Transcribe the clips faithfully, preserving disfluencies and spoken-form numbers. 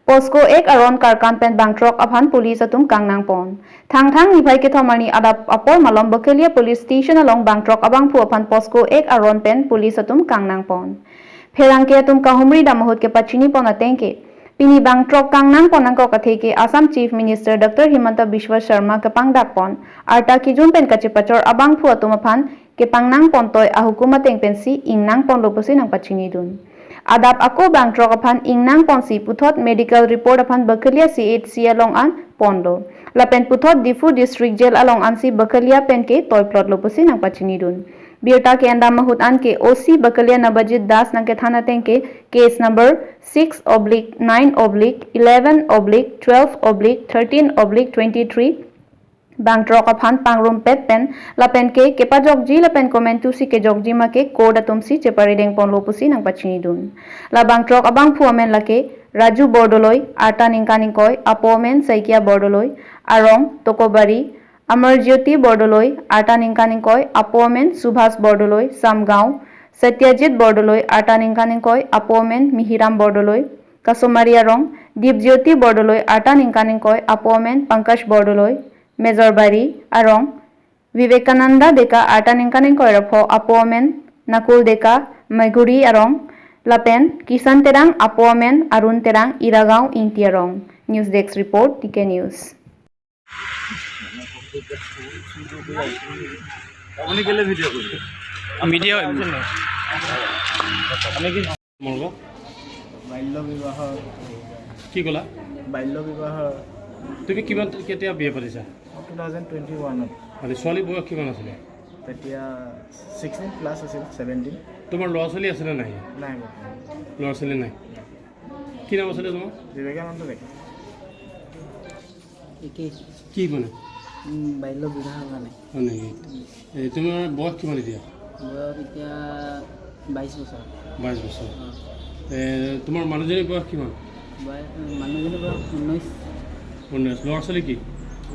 POCSO Act aron karkan pen bangthrok aphan police atum kangnang pon. Thangthang niphai kethom arni adap apor malom Bakalia Police Station along bangthrok abangphu aphan POCSO Act aron pen police atum kangnang pon. Pherangke atum kahumri dam ahut kepachini pon ateng ke, pini bangthrok kangnang pon nangkok athe ke Assam Chief Minister Doctor Himanta Biswa Sarma kepangdak pon, arta kejun pen kachepachor abangphu atum aphan kepangnang pon toi ahukum ateng pensi ingnang ponlo pusi nangpachini dun. Adap ako bangthrok aphan ingnang ponsi puthot medical report aphan Bakalia C H C along an ponlo. Lapen puthot Diphu District Jail along ansi Bakalia pen ke toiplotlo pusi nangpachini dun. Birta ke-endam ahut an ke O C Bakalia Nabajit Das nangkethan ateng ke case number six oblique nine oblique eleven oblique twelve oblique thirteen oblique twenty-three bangthrok aphan pangrumpet pen lapen ke kepajokji lapen komantusi kejokji ma ke court atumsi cheparideng ponlo pusi nangpachini dun. La bangthrok abangphu amen lake Raju Bordoloi, arta ningkan ingkoi, apo amen Saikia Bordoloi, arong Tokobari, Amar Jyoti Bordoloi, arta ningkan ingkoi, apo amen Subhas Bordoloi, Samgaon, Satyajit Bordoloi, arta ningkan ingkoi, apo amen Mihiram Bordoloi, Kasomari arong, Dip Jyoti Bordoloi, arta ningkan ingkoi, apo amen Pankaj Bordoloi, Mejorbari arong, Vivekananda Deka, arta ningkan ingkoi ra pho, apo amen Nakul Deka, Meguri arong, lapen Kisan Terang, apo amen Arun Terang, Iragaon Ingti arong. News Desk Report, T K News. আপুনি কেলে ভিডিঅ' কৰিছে? মিডিয়া আমি কি তোমালোকক বাল্য বিবাহৰ কি ক'লা? বাল্য বিবাহৰ তুমি কিমান কেতিয়া বিয়া পাতিছা? টু থাউজেণ্ড টুৱেণ্টি ওৱানত। মানে ছোৱালী বয়স কিমান আছিলে? তেতিয়া ছিক্সটিন প্লাছ আছিল, ছেভেণ্টিন। তোমাৰ ল'ৰা ছোৱালী আছেনে নাই? নাই বৰ্তমান। ল'ৰা ছোৱালী নাই। কি নাম আছিলে তোমাৰ? বিবেকানন্দ ডেকা। একেই। কি মানে? উম, বাল্য বিবাহৰ কাৰণে। হয় নেকি? এই তোমাৰ বয়স কিমান এতিয়া? বয়স এতিয়া বাইছ বছৰ। বাইছ বছৰ। অ। এ, তোমাৰ মানুহজনীৰ বয়স কিমান? বয়স, মানুহজনীৰ বয়স ঊনৈছ। ঊনৈছ। ল'ৰা ছোৱালী কি?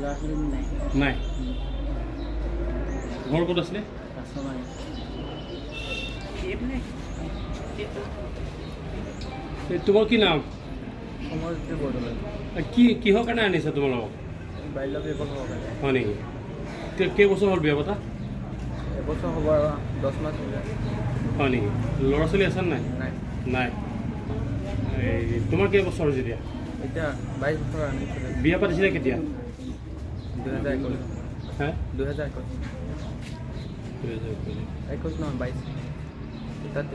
ল'ৰা ছোৱালী নাই। নাই। ঘৰ ক'ত আছিলে? কাছমাৰী। এই, তোমাৰ কি নাম? সমৰজ্যোতি বৰদলৈ। এ, কি, কিহৰ কাৰণে আনিছা তোমালোকক? বাল্য বিবাহ হ'ব কাৰণে। হয় নেকি? কে- কেইবছৰ হ'ল বিয়া পতা? এবছৰ হ'ব আৰু দহ মাহ চলি আছে। হয় নেকি? ল'ৰা ছোৱালী আছে নাই? নাই। নাই। এই, তোমাৰ কেইবছৰ হৈছে এতিয়া? এতিয়া বাইছ বছৰ ৰানিং চলি আছে। বিয়া পাতিছিলা কেতিয়া? দুহেজাৰ একৈছ। হা? দুহেজাৰ একৈছ। দুহেজাৰ একৈছ। একৈছ নহয়, বাইছ। তাত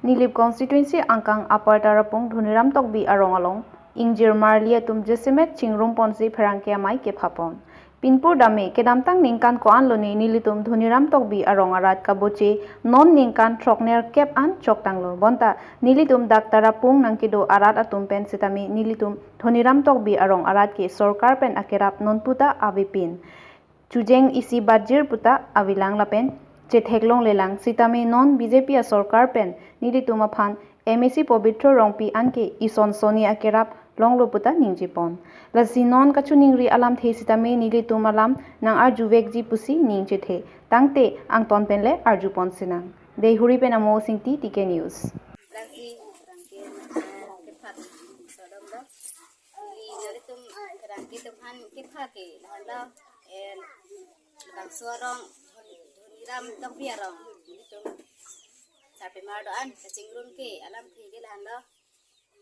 Nilip constituency angkang Upper Tarapung Dhoniram Tokbi arong along ingjir marli atum jasemet chingrum ponsi pherangke amei kepha pon. Pinpur dame kedamtang ningkan ko-an lone nelitum Dhoniram Tokbi arong arat kaboche non ningkan throknerkep an choktanglo. Bonta nelitum dak Tarapung nangkedo arat atum pen sitame nelitum Dhoniram Tokbi arong arat ke sorkar pen akerap nonputa avepin. Chujeng isi bajir puta avelang lapen chetheklonglelang sitame non B J P asorkar pen nelitum aphan M A C Pobitro Rongpi anke ison soni akerap longlo puta ningjepon. Lasi non kachiningri alamthe sitame nelitum alam nang-arjuvekji pusi ningchethe. Tangte angton penle arjupon sinang. Deihori pen Amo Singti, T K News. Lasi rangke, eh, kepha sodom do. Ili nelitum rangke tum han kepha ke lahenlo, eh, labangso arong Dhoniram Tokbi arong. Nelitum sarpimar do-an kachingrum ke alamthe ke lahenlo.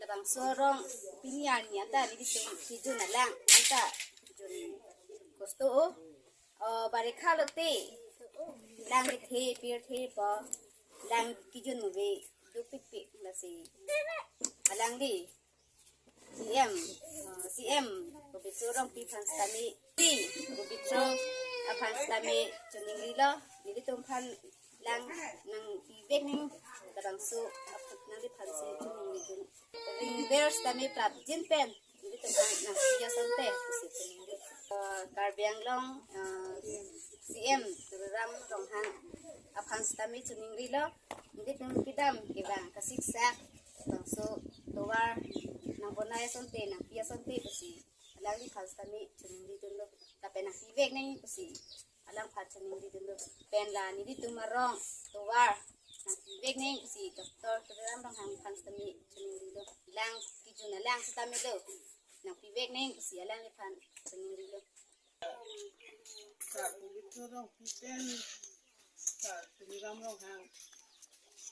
Labangso arong pini arni anta nelitum kejun alang anta kejun kosto o. O, barikha lote lang kethe pirthe po lang kejun muve dukpikpik lasi. Alangli C M, uh, C M Pobitro Rongpi aphan sitame, Pobitro aphan sitame chiningrilo, nelitum aphan lang nangpivek nang labangso aphan nangliphansi chiningrilo. Ringver sitame prapjin pen nelitum aphan nangpi asonte pusi chiningri. Uh, Karbi Anglong, uh, C M Tuliram Ronghang aphan sitame chiningrilo, nelitum kedam kevang kasiksak bangso tovar nangponai asonte, nangpi asonte pusi alangliphan sitame chiningridunlo. Lapen nangpivek nang pusi alangphan chiningridunlo. Pen la nelitum arong tovar nangpivek nang pusi Doctor Tuliram Ronghang aphan sitame chiningrilo. Lang Jun alang sitame do. Nangpivek nang pusi alangliphan chiningri lo. Sar Pulito Rongpi pen Sar Tuliram Ronghang.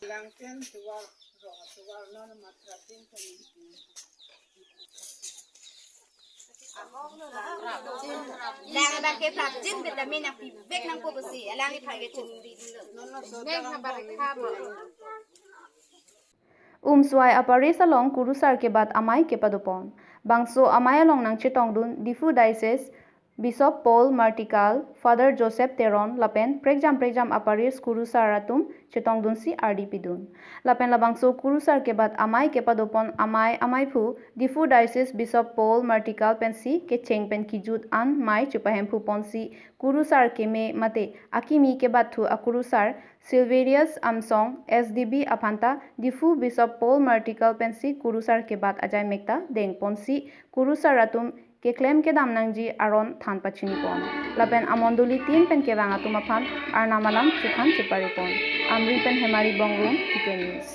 Lang pen suwar rong suwar non matra tin pen. Lang abang ke prapjin betamin nangpivek nangpo pusi alangliphan ke chiningri lo. Neng habar kham. Umswai a-parish along kurusar kebat amei kepadopon. Bangso amei along nangchetongdun Diphu Diocese Bishop Paul Martical, Father Joseph Teron lapen prekjam prekjam a-parish kurusar atum chetongdunsi ardi pidun. Lapen labangso kurusar kebat amei kepadopon amei ameiphu Diphu Diocese Bishop Paul Martical pensi kecheng pen kijut an mei chepahemphuponsi kurusar keme mate akimi kebatthu akurusar Silverius Amsong S D B aphanta Diphu Bishop Paul Martical pensi kurusar kebat ajaimek ta dengponsi kurusar atum keklem kedam nangji aron than pachinipon. Lapen amondoli tin pen kevang atum aphan Arnam alam chethan cheparipon. Amri pen Hemari Bongrung, T K News.